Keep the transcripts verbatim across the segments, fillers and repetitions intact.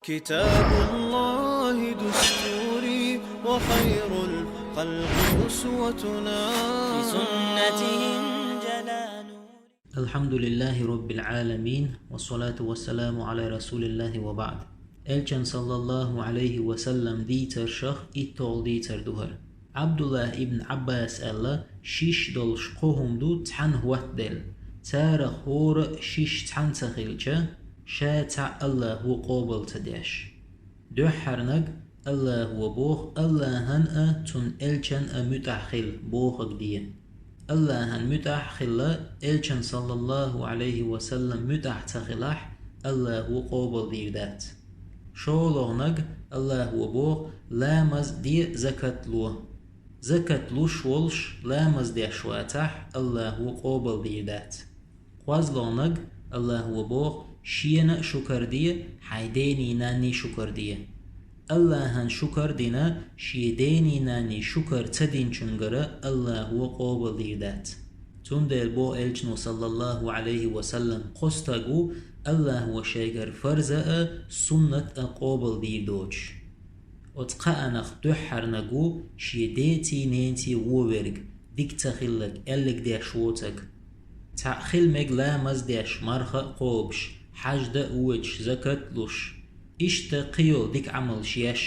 كتاب الله دستوري وخير الخلق أسوتنا. بسنته انجلى نوري. الحمد لله رب العالمين، والصلاة والسلام على رسول الله وبعد. Элчан саллаллаху алейхи ва саллам дийцаршах итталгӀа дийцар ду хӀара. Ӏабдуллахь ибн Ӏаббаса аьлла, шиш долуш кхо хӀума ду цхьаьна хӀоттаделла. Царах хӀора а шиш цхьаьна ца хилча, ша цхьаъ Аллахо къобал ца деш. Дуьххьарнаг, Аллахо боху, Аллахьан а, цуьнан элчан а муьтӀахь хила, бохург де. Аллахьан муьтӀахь а хилла, элчан саллаллаху алейхи ва саллам муьтӀахь ца хилахь, Аллахо къобал дийр дац. ШолгӀанаг, Аллахо боху, ламаз де, закат ло. Закат луш волуш, ламаз деш вацахь, Аллахо къобал дийр дац. КхозлагӀнаг, Аллахо боху, шена а шукар де, хьайн дений-нанний шукар де. Аллахьан шукар дина, шен дений-нанний шукар ца динчуьнгара Аллахо къобал дийр дац. Цундела боху элчано саллаллаху алейхи ва саллам, кхо стаг ву Аллахо шайгара фарза а, суннат а къобал дийр доцуш. Оцу кхаанах дуьххьарнаг ву шен деций-ненций вон верг, дика ца хилларг, аьлларг деш воцург. Цхьаъ хила мега ламаз деш, марха а кхобуш, хьаьжда а воьдуш, закат а луш. Иштта кхин йолу дика Ӏамалш еш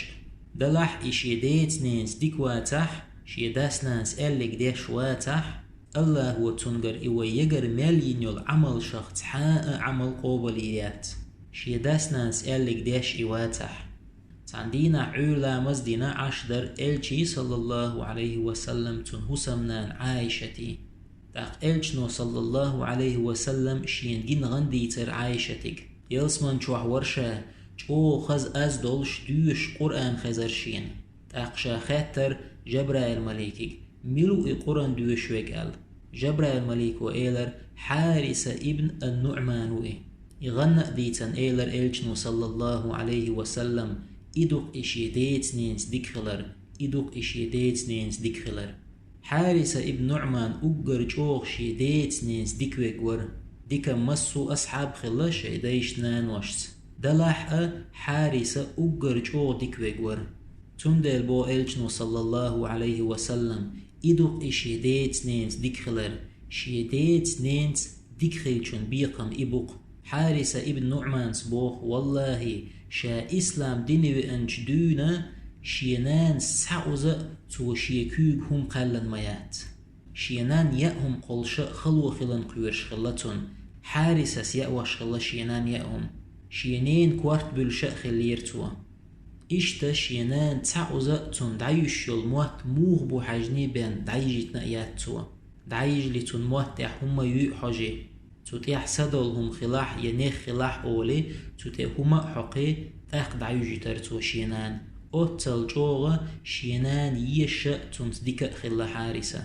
а. Делахь и шен деца-ненца дика вацахь, шен дас-нанас аьлларг деш вацахь, Аллахо цуьнгара и вай егара мел йина йолу Ӏамалшах цхьа а Ӏамал къобал йийр яц, шен дас-нанас аьлларг деш и вацахь. Цхьана дийнахь Ӏуьйра ламаз а дина Ӏаш дара элчий, саллаллаху алейхи ва саллам, цуьнан хӀусамнана Ӏайшатий. ТӀаккха элчано, саллаллаху алейхи ва саллам, шена гина гӀан дийцара Ӏайшатига. Ялсаман чохь вара ша, чӀогӀа хаза аз долуш, доьшуш Къуръан хезара шена. ТӀаккха ша хаьттара Жабраил-маликига: «Мила ву и Къуръан доьшуш верг?» – аьлла. Жабраил-малико элара: «Хьариса ибн ан-НуӀман ву и». И гӀан а дийцина элара элчано, саллаллаху алейхи ва саллам: «И ду-кх и шен деца-ненца дика хилар, и ду-кх и шен деца-ненца дика хилар». Хьариса ибн НуӀман уггар чӀогӀа шен деца-ненца дика верг вара. Дика массо а асхьаб хилла шайн дайшца-наношца. Делахь а Хьариса уггар чӀогӀа дика верг вара. Цундела боху элчано, саллаллаху алейхи ва саллам: «И ду-кх и шен деца-ненца дика хилар, шен деца-ненца дика хилчун бекхам и бу-кх». Хьариса ибн НуӀманас боху: «Валлахи, ша ислам дине веанчу дуьйна шен нанас цхьаъ уза а цо шен куьйга хӀума кхаьллина ма яц. Шен нанна яа хӀума кхоллуш а хало хилан кхоьруш хилла цунна. Хьарисас яа ваш хилла шен нанна яа хӀума. Шен ненан корта буьллуш а хиллера цо». Иштта шен нана цхьаъ уза а цунна дӀаюьйш йолу мотт муха бу хьаьжний бен дӀайижийтина а яц цо. ДӀайижале цунна мотт тӀехь хӀумма юй а хьожий. Цу тӀехь са долу хӀума хилахь я нех хилахь олий, цу тӀе хӀума а хьокхий, тӀаккха дӀаюьжуьйтара цо шен нана. Оццал чӀогӀа шен нана езаш а цунца дика а хилла Хьариса.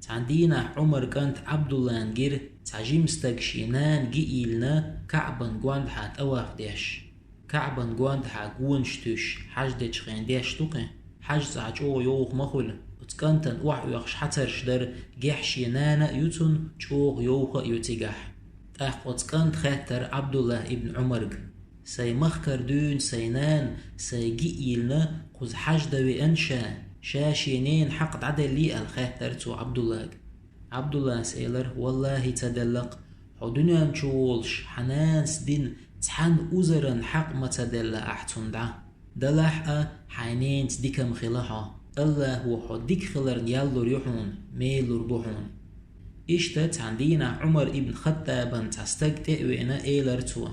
Цхьана дийнахь Ӏумар кӀанта Ӏабдуллана гира цхьа жима стаг шен нана гиъ йиллина Каъбан гондахьа тӀаваф деш. Каъбан гондахьа гонаш туьйсуш, хьаьж дечу хенахь деш ду кхин. Хьаьж цӀахь чӀогӀа йовха ма хуьлу. Оцу кӀантана охьаоьхуш хьацарш дара, гехь шен нана а ю цунна, чӀогӀа йовха а ю цигахь. ТӀаккха оцу кӀанта хаьттара Ӏабдуллахь ибн Ӏумарга: «Сайн махкара дуьйна сайн нана, сайн гиъ йиллина, кхуза хьаьж дан веана ша, ша шен ненан хьакъ дӀаделлий?» – аьлла хаьттара цо Ӏабдуллага. Ӏабдуллас элара: «Валлахи, ца делла-кх. Хьо дуьнен чу волуш, хьан нанас дина цхьана узаран хьакъ ма ца делла ахь цунна дӀа. Делахь а, хьайн ненца дика ма хила хьо. Аллахо хьо дика хиларна ял лур ю хьуна, мел лур бу хьуна». Иштта цхьана дийнахь Ӏумар ибн Хаттабан цхьа стаг тӀе а веана, элара цо: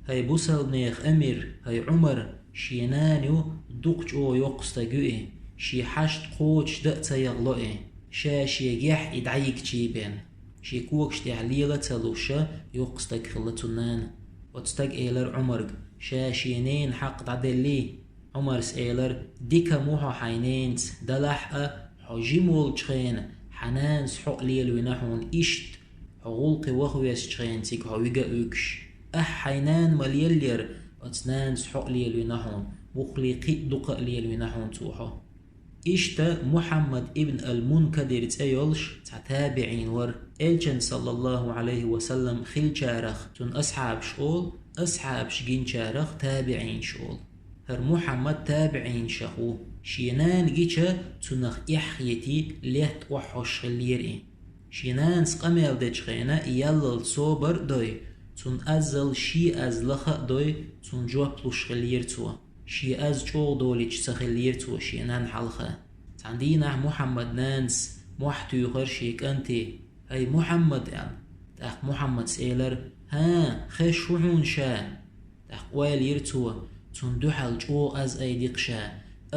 «ХӀай бусалбанех амир, хӀай Ӏумар, шен нана ю, дукха чӀогӀа йоккха стаг ю и, шен хьашт кхочушдан а ца яхало и, ша шен гехь и дӀайигчий бен». Шен когаш тӀехь лела а ца луш, йоккха стаг хилла цу нана. Оцу стага элара Ӏумарга: «Ша шен ненан хьакъ дӀаделлий?» Ӏумарс элара: «Дика ма ву хьо хьайн ненца, делахь а, хьо жима волчу хенахь хьан нанас хьо а лелавина хьуна иштта, хьо гӀуллакхе ваха везачу хенахь цига хьо вига а вуьгуш. Ахь хьайн нана ма леллера, оцу нанас хьо а лелавина хьуна, муххале кхин а дукха а лелавина хьуна цо хьо». Иштта Мухьаммад ибн ал-Мункадир цӀе йолуш цхьа табиӀин вара. Элчан, саллаллаху алейхи ва саллам, хиллачарах цуьнан асхьабаш олу: Асхьабаш гинчарах табиӀинаш олу. ХӀара Мухьаммад табиӀинашах ву. Шен нана гича, цунах эхь хетий, летта охьахьош хиллера и. Шен нанас къамел дечу хенахь яллалц собар а дой, цунна аззал ши аз лаха а дой, цунна жоп луш хиллера цо. Ши аз чӀогӀа долийча ца хиллера цо шен нанна хьалха. Цхьана дийнахь Мухьаммад нанас мохь туьйхира шен кӀанте: «ХӀай, Мухьаммад!» – аьлла. ТӀаккха Мухьаммадс элира: «ХӀан, хезаш ву хьуна ша?» ТӀаккха ойла йира цо: «Цунна дуьхьал чӀогӀа аз айдикх ша.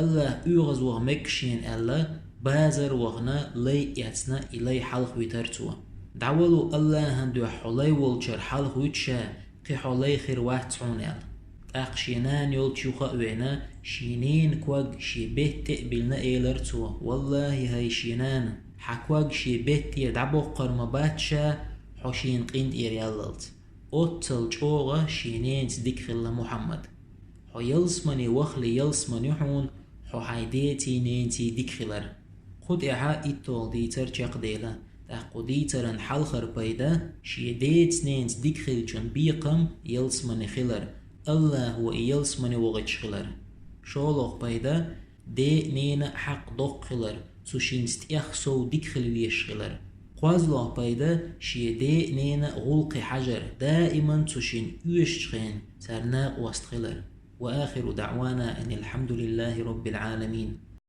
Аллахь оьгӀазваха мега шена», – аьлла, базар а вахана, лай а эцна, и лай хьалхавитира цо. «ДӀавало, Аллахьан дуьхьа хьо лай волчара хьалхавита ша, кхин хьо лай хир вац хьуна», – аьлла. ТӀаккха шен нана йолчу юха а веана, шен ненан ког шен бетта тӀе а биллина, элира цо: «ВаллахӀи, хӀай шен нана, хьан ког шен бетта тӀера дӀабоккхур ма бац ша, хьо шена къинтӀера яллалц». Оццул чӀогӀа шен ненаца дика хилла Мухьаммад. Хьо ялсамане вахале ялсамане ю хьуна хьо хьайн деций, ненаций дика хилар. Кху тӀехь итталгӀа дийцар чекхдела, тӀаккха кху дийцаран хьалхара пайда: шен деца-ненаца дика хиллачун бекхам ялсамане хилар, Аллахьо и ялсамане вохуьйтуш хилар. ШолгӀа пайда: ден а, ненан а хьакъ доккха хилар, цу шинца тӀех сов дика хила везаш хилар. КхозлагӀа пайда: шен ден а, ненан а гӀуллакхе хьажар, даиман цу шинна оьшучу хенахь царна накъост хилар. وآخر دعوانا أن الحمد لله رب العالمين.